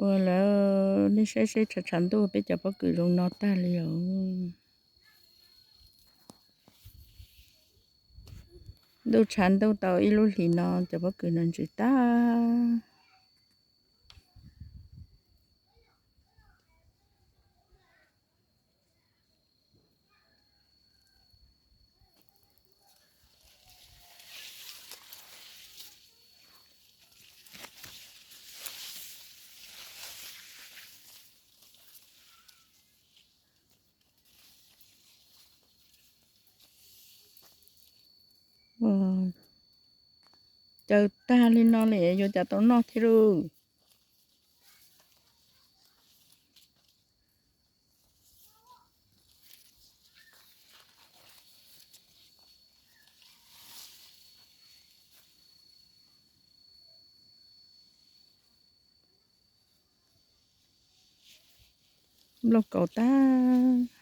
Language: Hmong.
Ua lawv nej saib seb, tshav tshav ntuj peb cov pob kws zoo no tag li os. Ntuj tshav ntuj tau ib lub hlis no cov pob kws no ntsws tag. Caws tag li no li yuav cas tau noj thiab lauj. Nplooj kaus tag.